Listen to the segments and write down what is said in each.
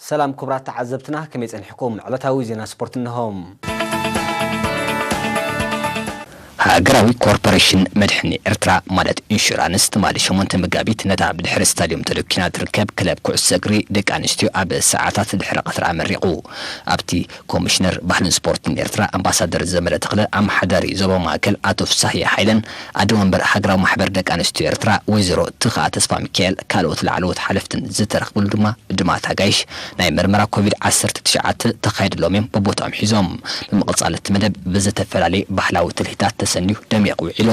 ሰላም ክቡራት ተዓዘብትና፣ ከመይ ጸኒሕኩም? ዕለታዊ ዜና ስፖርት እንሆ። ሃገራዊ ኮርፖሬሽን መድሕን ኤርትራ፣ ማለት ኢንሹራንስ፣ ትማሊ ሸሞንተ መጋቢት ነታ ብድሕሪ ስታድዮም ተደኪና ትርከብ ክለብ ኩዕሶ እግሪ ደቂ ኣንስትዮ ኣብ ሰዓታት ድሕሪ ቀትሪ ኣመሪቑ። ኣብቲ ኮሚሽነር ባህልን ስፖርትን ኤርትራ ኣምባሳደር ዘመደ ተኽለ፣ ኣመሓዳሪ ዞባ ማእከል ኣቶ ፍሳህየ ሃይለን ኣደ መንበር ሃገራዊ ማሕበር ደቂ ኣንስትዮ ኤርትራ ወይዘሮ ትኽኣ ተስፋ ሚካኤል፣ ካልኦት ላዕለዎት ሓለፍትን ዝተረኽብሉ ድማ ድማት ኣጋይሽ ናይ መርመራ ኮቪድ ዓሰርተ ትሽዓተ ተኻይድሎም እዮም ብቦታኦም ሒዞም። ብምቕጻል እቲ መደብ ብዝተፈላለየ ባህላዊ ትልሂታት ተሰንዩ ደሚቑ ውዒሉ።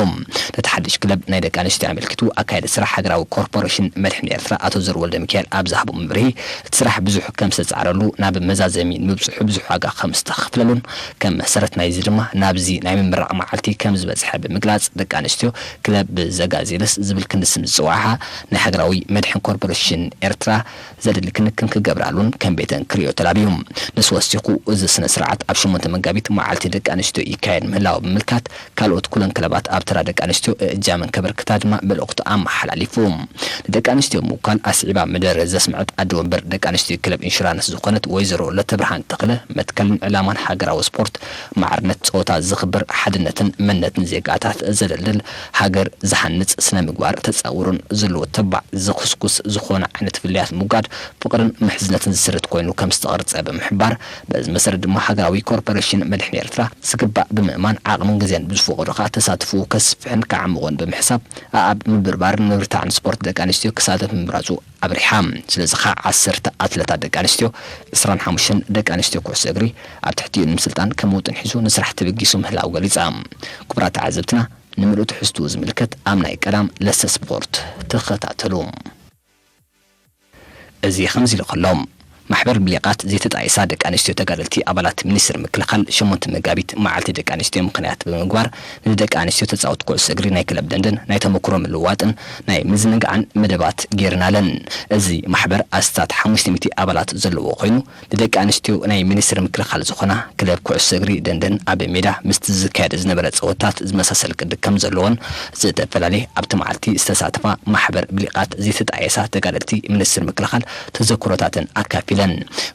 ነቲ ሓድሽ ክለብ ናይ ደቂ ኣንስትዮ ኣመልኪቱ ኣካያዲ ስራሕ ሃገራዊ ኮርፖሬሽን መድሕን ኤርትራ ኣቶ ዘር ወልደ ሚካኤል ኣብ ዝሃቦ መብርሂ፣ እቲ ስራሕ ብዙሕ ከም ዝተጻዕረሉ፣ ናብ መዛዘሚ ንምብጽሑ ብዙሕ ዋጋ ከም ዝተኸፍለሉን ከም መሰረት ናይዚ ድማ ናብዚ ናይ ምምራቕ መዓልቲ ከም ዝበጽሐ ብምግላጽ፣ ደቂ ኣንስትዮ ክለብ ብዘጋዜለስ ዝብል ክንዲ ስም ዝጽውዓኣ ናይ ሃገራዊ መድሕን ኮርፖሬሽን ኤርትራ ዘድሊ ክንክን ክገብራሉን ከም ቤተን ክርእዮ ተላብዩ። ንሱ ወሲኹ፣ እዚ ስነ ስርዓት ኣብ ሸሞንተ መጋቢት መዓልቲ ደቂ ኣንስትዮ ይካየድ ምህላው ብምምልካት፣ ካልኦት ኩለን ክለባት ኣብ ተራ ደቂ ኣንስትዮ እጃመን ከበርክታ ድማ መልእኽቱ ኣመሓላሊፉ። ንደቂ ኣንስትዮ ምውካል ኣስዒባ መደረ ዘስምዐት ኣደ ወንበር ደቂ ኣንስትዮ ክለብ ኢንሹራንስ ዝኾነት ወይዘሮ ለተብርሃን ተኽለ፣ መትከልን ዕላማን ሃገራዊ ስፖርት ማዕርነት ጾታ ዝኽብር፣ ሓድነትን መንነትን ዜጋታት ዘደልድል፣ ሃገር ዝሃንጽ፣ ስነ ምግባር ተጻውሮን ዝልዎ ተባዕ ዝኹስኩስ ዝኾነ ዓይነት ፍልልያት ምውጋድ፣ ፍቕርን ምሕዝነትን ዝስርት ኮይኑ ከም ዝተቐርጸ ብምሕባር፣ በዚ መሰረት ድማ ሃገራዊ ኮርፖሬሽን መድሕን ኤርትራ ዝግባእ ብምእማን ዓቕምን ግዜን ብዝፈቕዶ ከኣ ተሳትፎኡ ከስፍሕን ከዓምቖን ብምሕሳብ ኣኣብ ምብርባርን ምብርታዕን ስፖርት ደቂ ኣንስትዮ ክሳተፍ ምምራጹ ኣብሪሓ። ስለዚ ከኣ ዓሰርተ ኣትለታት ደቂ ኣንስትዮ፣ ዕስራን ሓሙሽተን ደቂ ኣንስትዮ ኩዕሶ እግሪ ኣብ ትሕቲኡ ንምስልጣን ከም ውጥን ሒዙ ንስራሕ ተበጊሱ ምህላው ገሊጻ። ክቡራት ተዓዘብትና፣ ንምሉእ ትሕዝትኡ ዝምልከት ኣብ ናይ ቀዳም ለሰ ስፖርት ተኸታተሉ። እዚ ከምዚ ኢሉ ከሎ፣ ማሕበር ብሊቓት ዘይተጣየሳ ደቂ ኣንስትዮ ተጋደልቲ ኣባላት ሚኒስቴር ምክልኻል ሸሞንተ መጋቢት መዓልቲ ደቂ ኣንስትዮ ምኽንያት ብምግባር፣ ንደቂ ኣንስትዮ ተጻወቲ ኩዕሶ እግሪ ናይ ክለብ ደንደን ናይ ተመክሮ ምልውዋጥን ናይ ምዝንጋዕን መደባት ገይርናለን። እዚ ማሕበር ኣስታት ሓሙሽተ ሚእቲ ኣባላት ዘለዎ ኮይኑ፣ ንደቂ ኣንስትዮ ናይ ሚኒስቴር ምክልኻል ዝኾና ክለብ ኩዕሶ እግሪ ደንደን ኣብ ሜዳ ምስቲ ዝካየድ ዝነበረ ጸወታት ዝመሳሰል ቅዲ ከም ዘለዎን፣ ዝተፈላለየ ኣብቲ መዓልቲ ዝተሳተፋ ማሕበር ብሊቓት ዘይተጣየሳ ተጋደልቲ ሚኒስቴር ምክልኻል ተዘክሮታተን ኣካፊለን።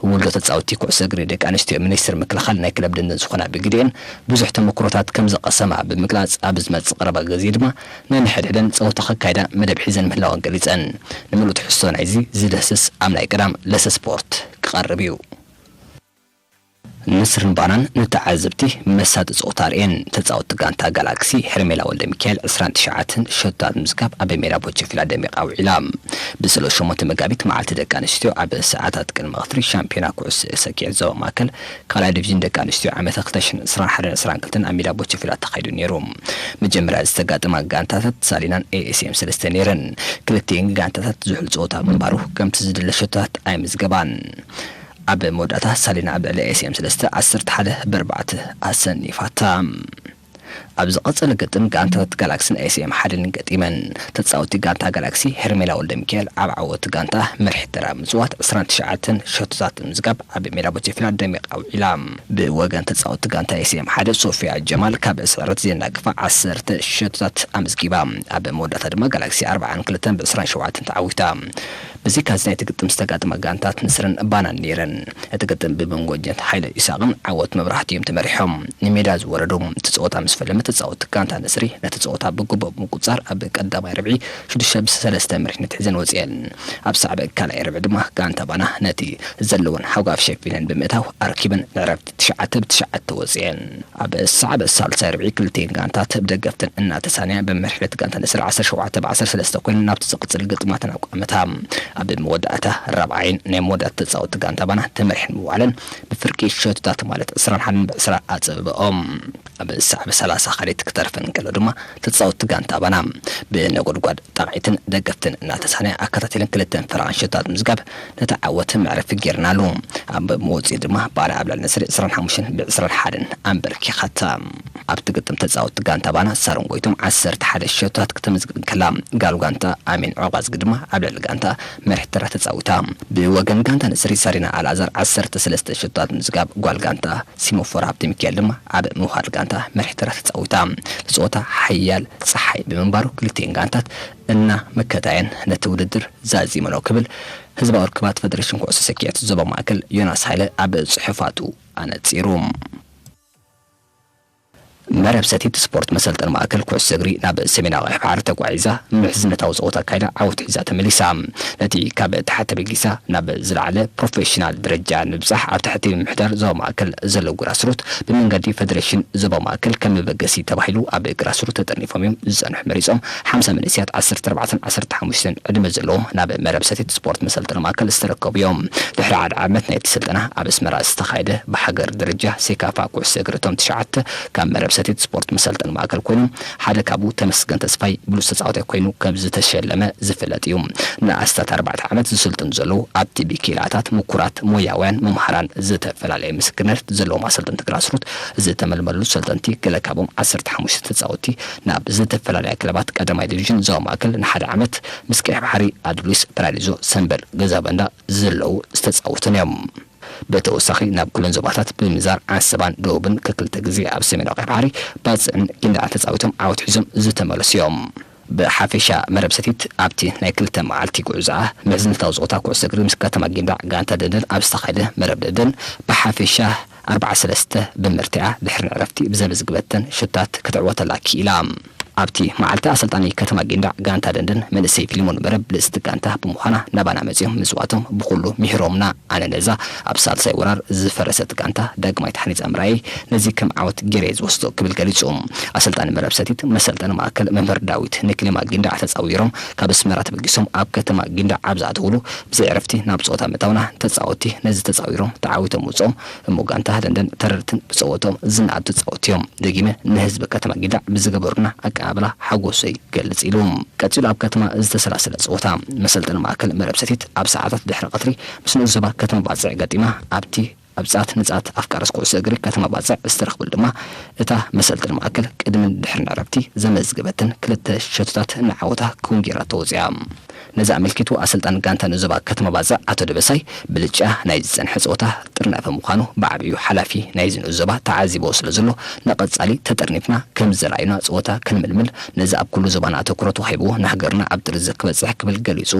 ውልዶ ተጻወቲ ኩዕሶ እግሪ ደቂ ኣንስትዮ ሚኒስቴር ምክልኻል ናይ ክለብ ደንደን ዝኾና ብግዲኤን ብዙሕ ተመክሮታት ከም ዝቐሰማ ብምግላጽ፣ ኣብ ዝመጽእ ቀረባ ግዜ ድማ ነንሕድሕደን ጸወታ ከካይዳ መደብ ሒዘን ምህላወን ገሊጸን። ንምሉእ ትሕዝቶ ናይዚ ዝድህስስ ኣብ ናይ ቀዳም ለሰ ስፖርት ክቐርብ እዩ። ንስርን ባናን ንተዓዘብቲ መሳጢ ጸወታ ኣርእየን። ተጻወቲ ጋንታ ጋላክሲ ሄርሜላ ወልደ ሚካኤል ዕስራን ትሽዓተን ሸቶታት ምዝጋብ ኣብ ሜዳ ቦቸፊላ ደሚቓ ውዒላ። ብሰሉስ ሸሞንተ መጋቢት መዓልቲ ደቂ ኣንስትዮ ኣብ ሰዓታት ቅድሚ ቀትሪ ሻምፒዮና ኩዕሶ ሰኪዔት ዞባ ማእከል ካልኣይ ዲቪዥን ደቂ ኣንስትዮ ዓመተ ክልተ ሽሕን ዕስራን ሓደን ዕስራን ክልተን ኣብ ሜዳ ቦቸፊላ ተኻይዱ ነይሩ። መጀመርያ ዝተጋጠማ ጋንታታት ሳሊናን ኤ ኤስ ኤም ሰለስተ ነይረን። ክልቲኤን ጋንታታት ዝሑል ጸወታ ብምንባሩ ከምቲ ዝድለ ሸቶታት ኣይምዝገባን። ኣብ መወዳእታ ሳሊና ኣብ ልዕሊ ኤስ ኤም ሰለስተ ዓሰርተ ሓደ ብ ኣርባዕተ ኣሰኒፋታ። ኣብ ዝቐጸለ ግጥም ጋንታታት ጋላክስን ኤስ ኤም ሓደን ገጢመን። ተጻወቲ ጋንታ ጋላክሲ ሄርሜላ ወልደ ሚካኤል ኣብ ዓወት ጋንታ መርሒት ተራ ብምጽዋት ዕስራን ትሽዓተን ሸቶታት ብምዝጋብ ኣብ ሜዳ ቦቸፊላ ደሚቓ ውዒላ። ብወገን ተጻወቲ ጋንታ ኤስ ኤም ሓደ ሶፊያ ጀማል ካብ ስዕረት ዘየናግፋ ዓሰርተ ሸቶታት ኣመዝጊባ። ኣብ መወዳእታ ድማ ጋላክሲ ኣርብዓን ክልተን ብ ዕስራን ሸውዓተን ተዓዊታ። ብዘይካዚ ናይቲ ግጥም ዝተጋጠማ ጋንታት ንስርን ባናን ነይረን። እቲ ግጥም ብመንጎጀት ሓይለ ኢሳቕን ዓወት መብራህቲ እዮም ተመሪሖም። ንሜዳ ዝወረዱ እቲ ጸወታ ምስ ፈለመ ተጻወቲ ጋንታ ንስሪ ነቲ ጸወታ ብግቡእ ብምቁጽጻር ኣብ ቀዳማይ ርብዒ ሽዱሽተ ብ ሰለስተ መሪሕነት ሒዘን ወጺኤን። ኣብ ሳዕቤን ካልኣይ ርብዒ ድማ ጋንታ ባና ነቲ ዘለወን ሓጓፍ ሸፊነን ብምእታው ኣርኪበን ንዕረፍቲ ትሽዓተ ብ ትሽዓተ ወጺኤን። ኣብ ሳዕቤን ሳልሳይ ርብዒ ክልቲኤን ጋንታት ብደገፍተን እናተሳነያ ብመሪሕነት ጋንታ ንስሪ ዓሰርተ ሸውዓተ ብ ዓሰርተ ሰለስተ ኮይነን ናብቲ ዝቕጽል ግጥማተን ኣቋመታ። ኣብ መወዳእታ ራብዓይን ናይ መወዳእታ ተጻወቲ ጋንታ ባና ተመሪሐን ምውዓለን ብፍርቂ ሸቶታት ማለት ዕስራን ሓደን ብ ዕስራ ኣጸብብኦም። ኣብ ሳዕቤን ሰላሳ ካልኣይቲ ክተርፈን ከሎ ድማ ተጻወቲ ጋንታ ባና ብነጎድጓድ ጣቕዒትን ደገፍትን እናተሳነያ ኣከታቲለን ክልተን ፈረቓን ሸቶታት ምዝጋብ ነቲ ዓወት መዕረፊ ጌርናሉ። ኣብ መወጽኢ ድማ ባና ኣብ ልዕሊ ንስሪ ዕስራን ሓሙሽተን ብ ዕስራን ሓደን ኣንበርኪኻታ። ኣብቲ ግጥም ተጻወቲ ጋንታ ባና ሳሮን ጎይቶም ዓሰርተ ሓደ ሸቶታት ክተመዝግብ እንከላ፣ ጋል ጋንታ ኣሜን ዖቃዝጊ ድማ ኣብ ልዕሊ ጋንታ መሪሕ ተራ ተጻዊታ። ብወገን ጋንታ ንስሪ ሳሪና ኣልኣዛር ዓሰርተ ሰለስተ ሸቶታት ምዝጋብ፣ ጓል ጋንታ ሲሞፎር ሃብተ ሚካኤል ድማ ኣብ ምውሃድ ጋንታ እታ መሪሕ ተራ ተጻዊታ። እቲ ጸወታ ሓያል ጸሓይ ብምንባሩ ክልቲኤን ጋንታት እና መከታየን ነቲ ውድድር ዛዚመኖ ክብል ህዝባዊ ርክባት ፈደሬሽን ኩዕሶ ሰኪዐት ዞባ ማእከል ዮናስ ሃይለ ኣብ ጽሑፋቱ ኣነጺሩ። መረብ ሰቲት ስፖርት መሰልጠን ማእከል ኩዕሶ እግሪ ናብ ሰሜናዊ ቀይሕ ባሕሪ ተጓዒዛ ምሕዝነታዊ ጸወታ ኣካይዳ ዓወት ሒዛ ተመሊሳ። ነቲ ካብ ታሕቲ በጊሳ ናብ ዝለዓለ ፕሮፌሽናል ደረጃ ንምብጻሕ ኣብ ትሕቲ ምምሕዳር ዞባ ማእከል ዘለዉ ግራስሩት ብመንገዲ ፈደሬሽን ዞባ ማእከል ከም መበገሲ ተባሂሉ ኣብ ግራስሩት ተጠርኒፎም እዮም ዝጸንሑ መሪጾም ሓምሳ መንእሰያት ዓሰርተ ኣርባዕተን ዓሰርተ ሓሙሽተን ዕድመ ዘለዎም ናብ መረብ ሰቲት ስፖርት መሰልጠኒ ማእከል ዝተረከቡ እዮም። ድሕሪ ሓደ ዓመት ናይቲ ስልጠና ኣብ ኣስመራ ዝተኻየደ ብሃገር ደረጃ ሴካፋ ኩዕሶ እግሪ እቶም ትሽዓተ ካብ መረብ ሰቲት ስፖርት መሰልጠኒ ማእከል ኮይኖም ሓደ ካብኡ ተመስገን ተስፋይ ብሉጽ ተጻዋታይ ኮይኑ ከም ዝተሸለመ ዝፍለጥ እዩ። ንኣስታት ኣርባዕተ ዓመት ዝስልጥኑ ዘለዉ ኣብቲ ብኪላታት ምኩራት ሞያውያን መምሃራን ዝተፈላለየ ምስክርነት ዘለዎም ኣሰልጠንቲ ግራስሩት ዝተመልመሉ ሰልጠንቲ ገለ ካብኦም ዓሰርተ ሓሙሽተ ተጻወትቲ ናብ ዝተፈላለያ ክለባት ቀዳማይ ዲቪዥን ዞባ ማእከል ንሓደ ዓመት ምስ ቀይሕ ባሕሪ ኣዱሊስ ፓራዲዞ ሰምበል ገዛ በንዳ ዘለዉ ዝተጻወቱን እዮም። ብተወሳኺ ናብ ኩለን ዞባታት ብምዛር ዓሰባን ደቡብን ከክልተ ግዜ ኣብ ሰሜናዊ ቀይሕ ባሕሪ ባጽዕን ጊንዳዕን ተጻዊቶም ዓወት ሒዞም ዝተመለሱ እዮም። ብሓፈሻ መረብ ሰቲት ኣብቲ ናይ ክልተ መዓልቲ ጉዕዞኣ ምሕዝነታዊ ጸወታ ኩዕሶ እግሪ ምስ ከተማ ጊንዳዕ ጋንታ ደንደን ኣብ ዝተኻየደ መረብ ደንደን ብሓፈሻ ኣርባዓ ሰለስተ ብምርትዓ ድሕሪ ዕረፍቲ ብዘመዝግበተን ሹታት ክትዕወተላ ክኢላ። ኣብቲ መዓልቲ ኣሰልጣኒ ከተማ ጊንዳዕ ጋንታ ደንደን መንእሰይ ፊሊሞን በረብ ብልጽቲ ጋንታ ብምዃና ናባና መጺኦም ምጽዋቶም ብኹሉ ምሂሮምና። ኣነ ነዛ ኣብ ሳልሳይ ወራር ዝፈረሰት ጋንታ ዳግማይ ተሃኒጻ ምርኣየይ ነዚ ከም ዓወት ገይረ እየ ዝወስዶ ክብል ገሊጹ። ኣሰልጣኒ መረብ ሰቲት መሰልጠኒ ማእከል መምህር ዳዊት ንክሊማ ጊንዳዕ ተጻዊሮም ካብ ኣስመራ ተበጊሶም ኣብ ከተማ ጊንዳዕ ኣብ ዝኣተውሉ ብዘይ ዕረፍቲ ናብ ጸወታ ምእታውና ተጻወትቲ ነዚ ተጻዊሮም ተዓዊቶም ምውጽኦም እሞ ጋንታ ደንደን ተረድትን ብጸወቶም ዝነኣዱ ተጻወትቲ እዮም። ደጊመ ንህዝቢ ከተማ ጊንዳዕ ብዝገበሩና ኣቀባብላ ሓጎሰይ ይገልጽ ኢሉ። ቀጺሉ ኣብ ከተማ ዝተሰላሰለ ጸወታ መሰልጠኒ ማእከል መረብ ሰቲት ኣብ ሰዓታት ድሕሪ ቀትሪ ምስ ንኡስ ዞባ ከተማ ባጽዕ ገጢማ ኣብቲ ኣብ ጸዓት ንጸዓት ኣፍቃርስ ኩዕሶ እግሪ ከተማ ባጽዕ ዝተረኽበሉ ድማ እታ መሰልጠኒ ማእከል ቅድምን ድሕርን ዕረፍቲ ዘመዝገበትን ክልተ ሸቶታት ንዓወታ ክውን ጌራቶ ወጺኣ። ነዚ ኣመልኪቱ ኣሰልጣኒ ጋንታ ንኡስ ዞባ ከተማ ባጽዕ ኣቶ ደበሳይ ብልጫ ናይ ዝጸንሐ ጸወታ ጥርናፈ ምዃኑ ብዓብዩ ሓላፊ ናይዚ ንኡስ ዞባ ተዓዚቦ ስለ ዘሎ ንቐጻሊ ተጠርኒፍና ከም ዘርኣዩና ጸወታ ክንምልምል ነዚ ኣብ ኩሉ ዞባና ኣተኩሮ ተዋሂብዎ ንሃገርና ኣብ ጥርዚ ክበጽሕ ክብል ገሊጹ።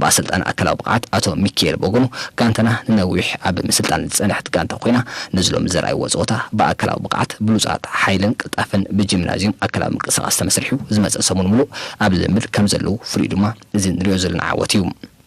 ብኣሰልጣኒ ኣካላዊ ብቕዓት ኣቶ ሚካኤል በጎኑ ጋንታና ንነዊሕ ኣብ ምስልጣን ዝጸንሐት ጋንታ ኮይና ነዚ ሎሚ ዘርኣይዎ ጸወታ ብኣካላዊ ብቕዓት ብሉጻት ሓይልን ቅልጣፈን ብጂምናዝዩም ኣካላዊ ምንቅስቓስ ተመስሪሑ ዝመጸ ሰሙን ምሉእ ኣብ ልምምድ ከም ዘለዉ ፍሉይ ድማ እዚ ንሪኦ ዘለና ዓወት እዩ።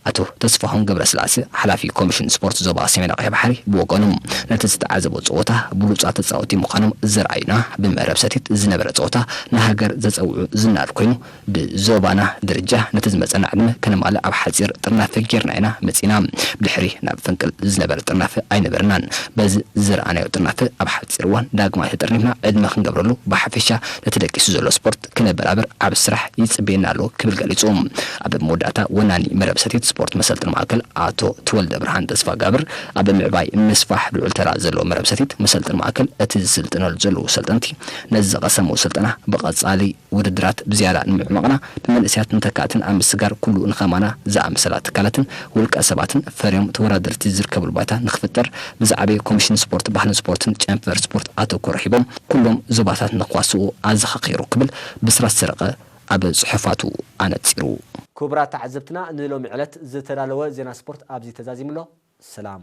ኣቶ ተስፋሁን ገብረስላሴ ሓላፊ ኮሚሽን ስፖርት ዞባ ሰሜን ቀይሕ ባሕሪ ብወገኑ ነቲ ዝተዓዘቦ ጸወታ ብሉጻት ተጻወቲ ምዃኖም ዘርኣዩና ብመረብ ሰቲት ዝነበረ ጸወታ ንሃገር ዘጸውዑ ዝናድ ኮይኑ ብዞባና ደረጃ ነቲ ዝመጸና ዕድመ ከነማልእ ኣብ ሓጺር ጥርናፈ ጌርና ኢና መጺና። ብድሕሪ ናብ ፈንቅል ዝነበረ ጥርናፈ ኣይነበርናን። በዚ ዝረኣናዮ ጥርናፈ ኣብ ሓጺር እዋን ዳግማይ ተጠርኒፍና ዕድመ ክንገብረሉ ብሓፈሻ ነቲ ደቂሱ ዘሎ ስፖርት ክነበራብር ዓቢ ስራሕ ይጽበየና ኣሎ ክብል ገሊጹ። ኣብ መወዳእታ ወናኒ መረብ ሰቲት ስፖርት መሰልጥን ማእከል ኣቶ ተወልደ ብርሃን ተስፋ ጋብር ኣብ ምዕባይ ምስፋሕ ልዑል ተራ ዘለዎ መረብ ሰቲት መሰልጥን ማእከል እቲ ዝስልጥነሉ ዘለዉ ሰልጠንቲ ነዚ ዝቐሰምዎ ስልጠና ብቐጻሊ ውድድራት ብዝያዳ ንምዕማቕና ብመንእሰያት ንተካእትን ኣብ ምስጋር ኩሉ ንኸማና ዝኣመሰላ ትካላትን ውልቀ ሰባትን ፈርዮም ተወዳደርቲ ዝርከብሉ ባይታ ንክፍጠር ብዝዓበየ ኮሚሽን ስፖርት ባህልን ስፖርትን ጨንፈር ስፖርት ኣተኩሮ ሂቦም ኩሎም ዞባታት ንክዋስኡ ኣዘኻኺሩ ክብል ብስራት ሰረቐ ኣብ ጽሑፋቱ ኣነጺሩ። ክቡራት ተዓዘብትና ንሎሚ ዕለት ዝተዳለወ ዜና ስፖርት ኣብዚ ተዛዚሙ ኣሎ። ሰላም።